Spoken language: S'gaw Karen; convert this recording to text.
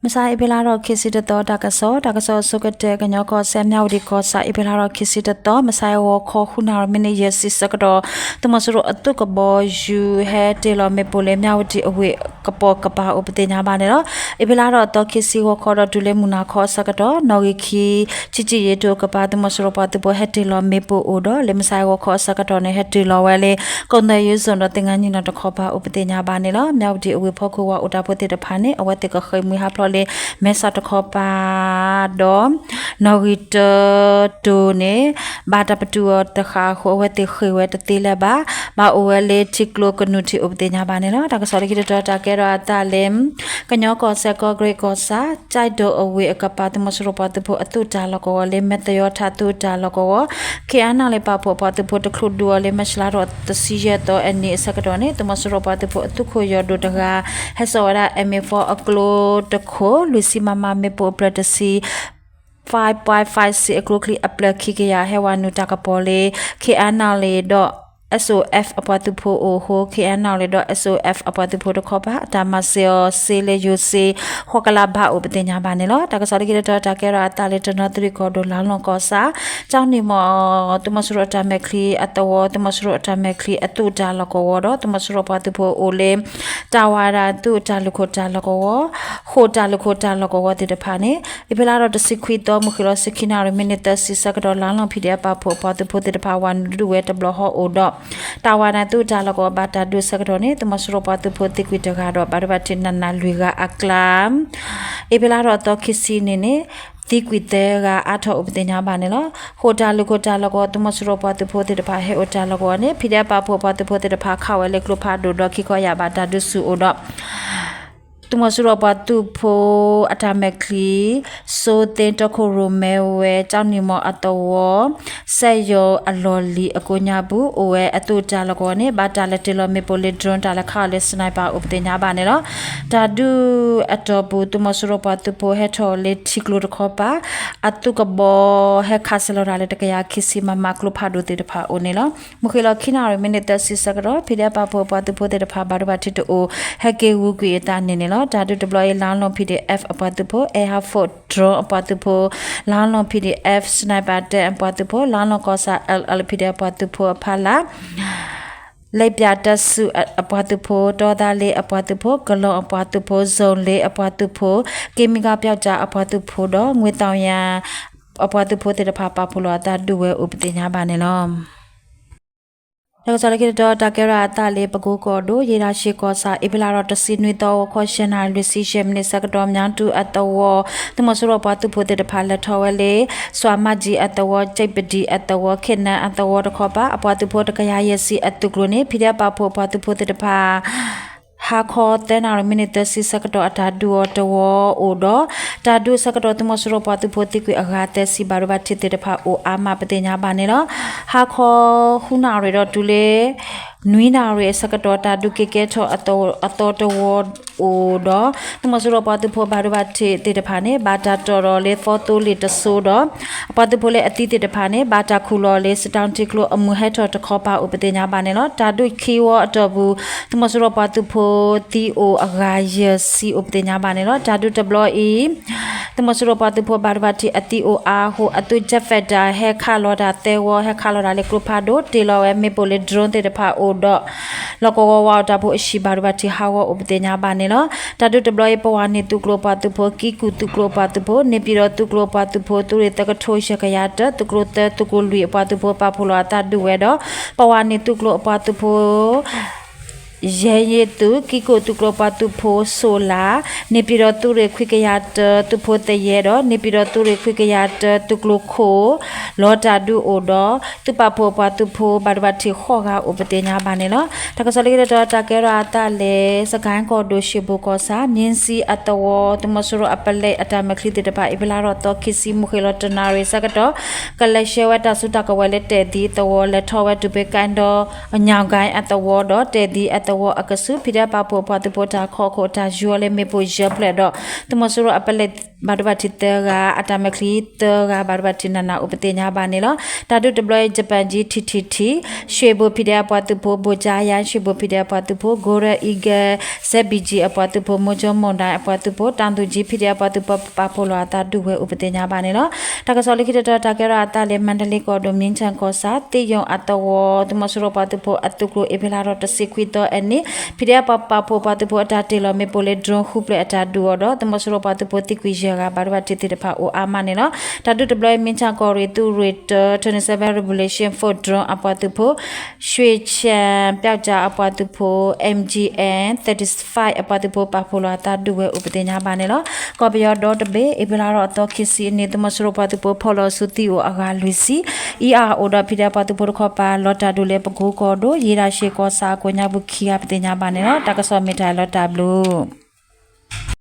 မုၢ်ဆါအ့ဖြ့လါထီၣ်ခံဆံတသီ တၢ်ကစီၣ်, တၢ်ကစီၣ်အဆိကတၢၢ် ကညီကီၢ်စဲၣ် မၠၣ်ဝတံၣ်ကီၢ်ဆၣ် အ့ဖြ့လါထီၣ်ခံဆံတသီ မုၢ်ဆါဂီၤခီ ဃုနၣ်ရံၣ် မံးနံးယဲၢ်ဆံဆၢကတီၢ် သုးမီၤစိရိၤအသုးကဘီယူၤ ဟဲတ့ၢ်လီၤမ့ၣ်ပိၢ်လၢ မၠၣ်ဝတံၣ်အဝ့ၢ်ကပိာ်ကပၤအိၣ် ပသ့ၣ်ညါဘၣ်န့ၣ်လီၤ. အ့ဖြ့လါထီၣ်သီခံဆံဂီၤခီဒီး တုၤလၢမုၢ်နၤခီအဆၢကတီၢ် နီၣ်ဂံၢ်ခံ ဆံးဆံးယံာ်တိၢ်ကပၤ သုးမီၤစိရိၤပှၤသုးဖိဟဲတ့ၢ်လီၤမ့ၣ်ပိၢ်အိၣ်ဒီး လၢမုၢ်ဆါဂီၤခီအဆၢကတီၢ်န့ၣ် ဟဲတ့ၢ်လီၤဝဲလၢ ကိၣ်သဲးယိဇိၣ်ဒီး သ့ၣ်ငါနံၣ်နီၣ်တခီပၤအိၣ် ပသ့ၣ်ညါဘၣ်န့ၣ်လီၤ. မၠၣ်ဝတံၣ်အဝ့ၢ်ဖီခိၣ်ဝးအိၣ်တၢ်ဖိသ့ၣ်တဖၣ်န့ၣ် အဝဲသ့ၣ်ကဃ့ၢ်မှံဟးဖျိးလၢ မဲဆီးတခီပၤဒီး နီၣ်ဂံၢ်တၢတိၢ်န့ၣ် ဘၣ်တၢ်ပတုာ်အီၤတဃၣ်အဃိ အဝဲသ့ၣ်ဃ့ၢ်ဝဲတသ့လၢၤဘၣ်. ဘၣ်အိၣ်ဝဲလၢထံကျိကနူၤထံးအိၣ် ပသ့ၣ်ညါဘၣ်န့ၣ်လီၤ. တၢ်ကစီၣ်လၢခံတတီၤ တၢ်ကဲထီၣ်အသးလၢ ကညီကီၢ်စဲၣ် ကီၢ်ကရ့ၣ်ကီၢ်ဆၣ် ကၠဲးဒိၣ်အဝ့ၢ်အကပၤ သုးမီၤစိရိၤပှၤသုးဖိအသုးတၢ်လီၢ်ကဝီၤလၢ မဲသယီထးသုးတၢ်လီၢ်ကဝီၤ ခ့ၣ်အဲၣ်နၣ်လ့ၣ်ပာ်ဖှိၣ်အပှၤသုးဖိတချုးဒုးအီၤလၢ မၢ်ၡးလါထီၣ်တဆံယဲၢ်သီအနံၤအဆၢကတီၢ်န့ၣ် သုးမီၤစိရိၤပှၤသုးဖိအသုးခိၣ်ယီၢ်ဒိၣ်တဂၤ ဟဲစိာ်ဝဲဒၣ် M A four အကျိတခိၣ် လွံၢ်ဆံ MM မ့ၣ်ပိၢ်အဖျၢၣ်တဆံ five point five six အကျိချံအဖျၢၣ်ခံကယၤ ဟဲဝဲနုာ်တၢ်ကပီၤလၢ ခ့ၣ်အဲၣ်နၣ်လ့ၣ်ဒီး S O F အပှၤသုးဖိအိၣ်အဃိ ခ့ၣ်အဲၣ်နၣ်လ့ၣ်ဒီး S O F အပှၤသုးဖိတခီပၤ အတၢ်မၤစၢၤအီၤစ့လၢယိၤစ့ ဃိးကလးဘးအိၣ် ပသ့ၣ်ညါဘၣ်န့ၣ်လီၤ. တၢ်ကစီၣ်လၢခံတတီၤ တၢ်ကဲထီၣ်အသးလၢ တနီသရံၣ်ကီၢ်ဒိၣ် လါလီၢ်ကီၢ်ဆၣ် ကၠီနံၣ်မီၣ် သုးမီၤစိရိၤအတၢ်မဲာ်ချံအသဝီ သုးမီၤစိရိၤအတၢ်မဲာ်ချံအသုးတၢ်လီၢ်ကဝီၤဒီး သုးမီၤစိရိၤပှၤသုးဖိအိၣ်လၢ တၢ်ဝၤဒၣ်သုးတၢ်လုၢ်ခိၣ်တၢ်လီၢ်ကဝီၤ ဃိာ်တၢ်လုၢ်ခိၣ်တၢ်လီၢ်ကဝီၤသ့ၣ်တဖၣ်န့ၣ် အ့ဖြ့လါထီၣ်တဆံခွံသီ မုၢ်ဃ့ၢ်လီၤ ဆံခံနၣ်ရံၣ် မံးနံးသၢဆံဆၢကတီၢ် လါလီၢ် P D F ပာ်ဖှိၣ်အပှၤသုးဖိသ့ၣ်တဖၣ် ဝးနုာ်ဒုးဝဲတဘျီဃီအိၣ်ဒီး တၢ်ဝၤဒၣ်သုးတၢ်လီၢ်ကဝီၤဘၣ်တၢ်ဒုးအဆၢကတီၢ်န့ၣ် သုးမီၤစိရိၤပှၤသုးဖိသံကွံာ်တဂၤဒီး ဘၣ်ဒိဘၣ်ထံးနးနးလွံၢ်ဂၤအကျါ အ့ဖြ့လါထီၣ်သီခံဆံန့ၣ်န့ၣ် သံကွံာ်သၢဂၤအါထီၣ်အိၣ် ပသ့ၣ်ညါဘၣ်န့ၣ်လီၤ. ဃိာ်တၢ်လုၢ်ခိၣ်တၢ်လီၢ်ကဝီၤ သုးမီၤစိရိၤပှၤသုးဖိသ့ၣ်တဖၣ်ဟဲအိၣ်တၢ်လီၢ်ကဝီၤန့ၣ် P D F ပာ်ဖှိၣ်ပှၤသုးဖိသ့ၣ်တဖၣ်ခးဝဲလၢကျိဖးဒိၣ်ဒီး ခံခီယၢ်ဘၣ်တၢ်ဒုးဆူၣ်အိၣ်ဒီး သုးမီၤစိရိၤပှၤသုးဖိအတၢ်မဲာ်ချံ စိသ့တီခိၣ်ရိၣ်မဲဝဲ ကၠီနံၣ်မီၣ်အသဝီ စဲယိၤအလီၢ်လံၤအကိးညါပူၤ အိၣ်ဝဲအသုးတၢ်လီၢ်ကဝီၤန့ၣ် ဘၣ်တၢ်လဲၤတ့ၢ်လီၤမ့ၣ်ပိၢ်လၢ drone တၢ်လဲၤခးအီၤလၢ sniper အိၣ် ပသ့ၣ်ညါဘၣ်န့ၣ်လီၤ. တၢ်ဒုးအတီၢ်ပူၤ သုးမီၤစိရိၤပှၤသုးဖိဟဲထီၣ်လၢထံကျိတခီပၤ အသုးကဘီဟဲခးဆဲးလီၤတၢ်လၢတကယၤခံဆံ MM ကျိဖးဒိၣ်သ့ၣ်တဖၣ်အိၣ်န့ၣ်လီၤ. မုၢ်ဃ့ၢ်လီၤခံနၣ်ရံၣ် မံးနံးသၢဆံဆၢကတီၢ် P D F ပာ်ဖှိၣ်ပှၤသုးဖိသ့ၣ်တဖၣ် ဘၣ်ဒိဘၣ်ထံးတအိၣ် ဟဲက့ၤဂုာ်ကွံာ်အသးန့ၣ်န့ၣ်လီၤ. တၢ်ဒုးတဘျီအံၤ လါလီၢ် P D F အပှၤသုးဖိ, Air Force drone အပှၤသုးဖိ, လါလီၢ် P D F sniper တၢအပှၤသုးဖိ, လါလီၢ်ကီၢ်ဆၣ် L L P D F အပှၤသုးဖိအဖီလာ် လ့ပၠးတၢ်ဆူၣ်အပှၤသုးဖိ, တီသးလ့အပှၤသုးဖိ, ကလီၢ်အပှၤသုးဖိ, ဇိုလ့အပှၤသုးဖိ, က့မံကီပျီကၠးအပှၤသုးဖိဒီး ငွေတောင်ရံ အပှၤသုးဖိသ့ၣ်တဖၣ် ပာ်ဖှိၣ်လိာ်အသးဒုးဝဲအိၣ် ပသ့ၣ်ညါဘၣ်န့ၣ်လီၤ. တၢ်ကစီၣ်လၢခံတတီၤ တၢ်ကဲထီၣ်အသးလၢ ပကိကီၢ်ဒိၣ် ယ့ၣ်ဒၣ်ရှ့ၣ်ကီၢ်ဆၣ် အ့ဖြ့လါထီၣ်တဆံနွံသီ ဂီၤခီ ယဲၢ်နၣ်ရံၣ် လွံၢ်ဆံယဲၢ်မံးနံးဆၢကတီၢ် မၠါတူၢ်အသဝီ သုးမီၤစိရိၤပှၤသုးဖိသ့ၣ်တဖၣ် လဲၤထီၣ်ဝဲလၢ စွၣ်မၢ်ကၠံအသဝီ, ကၠံၣ်ပဒံအသဝီ, ခ့ၣ်နၢအသဝီတခီပၤ အပှၤသုးဖိတကယၤယဲၢ်ဆံအသုးကျိၤန့ၣ် P D F ပာ်ဖှိၣ်ပှၤသုးဖိသ့ၣ်တဖၣ် ဟါခီသၢနၣ်ရံၣ် မံးနံးသၢဆံဆၢကတီၢ် အတၢ်ဒုးအီၤတဝီအိၣ်ဒီး တၢ်ဒုးအဆၢကတီၢ် သုးမီၤစိရိၤပှၤသုးဖိသံကွံာ်အဂၤသၢဆံ ဘၣ်ဒိဘၣ်ထံးသ့ၣ်တဖၣ်အိၣ်အါမး ပသ့ၣ်ညါဘၣ်န့ၣ်လီၤ. ဟါခီဃုနၣ်ရံၣ်ဒီးတုၤလၢ နွံနၣ်ရံၣ်အဆၢကတီၢ် တၢ်ဒုးက့ၤကဲထီၣ်အသီတဝီအိၣ်ဒီး သုးမီၤစိရိၤပှၤသုးဖိဘၣ်ဒိဘၣ်ထံးသ့ၣ်တဖၣ်န့ၣ် ဘၣ်တၢ်တီၢ်ဒီးလၢသီသိလ့ၣ်တစိၤဒီး အပှၤသုးဖိလၢအသံသ့ၣ်တဖၣ်န့ၣ် ဘၣ်တၢ်ခူၣ်လီၤလၢ စတီၣ်ထံကျိအမုၢ်ဟဲထီၣ်တခီပၤအိၣ် ပသ့ၣ်ညါဘၣ်န့ၣ်လီၤ. တၢ်ဒုးခံဝီအတီၢ်ပူၤ သုးမီၤစိရိၤပှၤသုးဖိသံအိၣ်အဂၤယဲၢ်ဆံအိၣ် ပသ့ၣ်ညါဘၣ်န့ၣ်လီၤ. တၢ်ဒုးတဘျီအံၤ သုးမီၤစိရိၤပှၤသုးဖိဘၣ်ဒိဘၣ်ထံးအသံအိၣ်အါအဃိ အသုး jet fighter ဟဲခးလီၤတၢ်သၢဝီ ဟဲခးလီၤတၢ်လၢကျိဖးဒိၣ် တ့ၢ်လီၤဝဲမ့ၣ်ပိၢ်လၢ drone သ့ၣ်တဖၣ်အိၣ်ဒီး လီၢ်ကဝီၤဝးအိၣ်တၢ်ဖိအဟံၣ် ဘၣ်ဒိဘၣ်ထံးဟးဂီၤအိၣ် ပသ့ၣ်ညါဘၣ်န့ၣ်လီၤ. တၢ်ဒုးတဘျီအံၤ ပဝါန့ၢ်သုးကျိၤအပှၤသုးဖိ, ကံကူၣ်သုးကျိၤအပှၤသုးဖိ, န့ၣ်ပၠံၣ်ဒီးသုးကျိၤအပှၤသုးဖိ, သုးရ့ၣ်သၢကထိယဲၢ်ကယၤတၢ, သုးကျိၤသၢ သုးကျိၤလွံၢ်အပှၤသုးဖိ ပာ်ဖှိၣ်လိာ်အသးဒုးဝဲဒီး ပဝါန့ၢ်သုးကျိၤအပှၤသုးဖိ ယဲၢ်ယ့ၢ်သုး, ကံကူၣ်သုးကျိၤပှၤသုးဖိ စိးလး, န့ၣ်ပၠံၣ်ဒီးသုးရ့ၣ်ခွံကယၤတၢ သုးဖိသယဲၢ်ဒီး န့ၣ်ပၠံၣ်ဒီးသုးရ့ၣ်ခွံကယၤတၢ သုးကျိၤခိၣ် လီၤတၢ်ဒုးအိၣ်ဒီး သုးပာ်ဖှိၣ်ပှၤသုးဖိ ဘၣ်ဒိဘၣ်ထံးဃိးဂၤအိၣ် ပသ့ၣ်ညါဘၣ်န့ၣ်လီၤ. တၢ်ကစီၣ်လၢခံတတီၤ တၢ်ကဲထီၣ်အသးလၢ စကဲၣ်ကီၢ်ဒိၣ် ရှ့ၣ်ဘိၣ်ကီၢ်ဆၣ် မၠ့ၣ်စံအသဝီ သုးမီၤစိရိၤအပလဲအတၢ်မဲာ်ချံသ့ၣ်တဖၣ် အ့ဖြ့လါထီၣ်သီခံဆံ မုၢ်ဃ့ၢ်လီၤတနၣ်ရံၣ်ဆၢကတီၢ် ကလဲၤဆှၢဝဲတၢ်စုတၢ်ကဝဲၤလၢ တဲၣ်သံအသဝီ လဲၤထီၣ်ဝဲတုၤဖဲကၣ်ဒီ ညၣ်ကၣ်အသဝီဒီး တဲၣ်သံအသဝီအကဆူး ဖံးဒဲးပာ်ဖှိၣ်အပှၤသုးဖိတၢ်ခီခိၣ်တၢ်ယူၤလၢမ့ၣ်ပိၢ်ယဲၢ်ဖျၢၣ်ဒီး သုးမီၤစိရိၤအပလဲ ဘၣ်ဒိဘၣ်ထံးသၢဂၤ, အတၢ်မဲာ်ချံသၢဂၤ ဘၣ်ဒိဘၣ်ထံးနးနးအိၣ်ပသ့ၣ်ညါဘၣ်န့ၣ်လီၤ. တၢ်ဒုးတဘျီအံၤ Japan G T T T ရွှေဘို P D F ပှၤသုးဖိ, ဘိုကြားရန် ရွှေဘို P D F အပှၤသုးဖိ, Golden Eagle Z B G အပှၤသုးဖိ, မူကၠိမုန်တိုင်း အပှၤသုးဖိ, တၢ်သူၣ်ကၠံ P D F အပှၤသုးဖိ ပာ်ဖှိၣ်လီၤအသးဒုးဝဲအိၣ်ပသ့ၣ်ညါဘၣ်န့ၣ်လီၤ. တၢ်ကစီၣ်လၢခံတတီၤ တၢ်ကဲထီၣ်အသးလၢ မန္တလေး ကီၢ်ဒိၣ် မြင်းခြံကီၢ်ဆၣ် သ့ၣ်ယိၣ်အသဝီ သုးမီၤစိရိၤပှၤသုးဖိအသုးကျိၤ အ့ဖြ့လါထီၣ်တဆံခွံသီအနံၤ P D F ပှၤပာ်ဖှိၣ်ပှၤသုးဖိအတၢ်တ့ၢ်လီၤမ့ၣ်ပိၢ်လၢ drone ဃုဖျၢၣ်အတၢ်ဒုးအီၤဒီး သုးမီၤစိရိၤပှၤသုးဖိသံကွံာ်ယဲၢ်ဂၤ ဘၣ်ဒိဘၣ်ထံးသ့ၣ်တဖၣ်အိၣ်အါမးန့ၣ်လီၤ. တၢ်ဒုးတဘျီအံၤ မြင်းခြံကီၢ်ရ့ၣ် သုးရ့ၣ်တၢ twenty seven Revolution Force drone အပှၤသုးဖိ ရွှေချံ ပျောက်ကျား အပှၤသုးဖိ M G N thirty five အပှၤသုးဖိ ပာ်ဖှိၣ်လီၤအသးဒုးဝဲအိၣ်ပသ့ၣ်ညါဘၣ်န့ၣ်လီၤ. ကီၢ်ပယီၤဒီတဘ့ၣ် အ့ဖြ့လါထီၣ်အသီခံဆံအနံၤ သုးမီၤစိရိၤပှၤသုးဖိဖီၣ်လီၤဆူသံအိၣ်အဂၤလွံၢ်ဆံ, အံၤအအိၣ်ဒီး P D F ပှၤသုးဖိတခီပၤ လီၤတၢ်ဒုးလၢပကူကီၢ်ဒိၣ် ယ့ဒၣ်ရှ့ကီၢ်ဆၣ်အကိးညါပူၤခံဂၤပသ့ၣ်ညါဘၣ်န့ၣ်လီၤ. တၢ်ကစီၣ်မ့ၢ်တၢ်လီၤတၢ်ဘျုး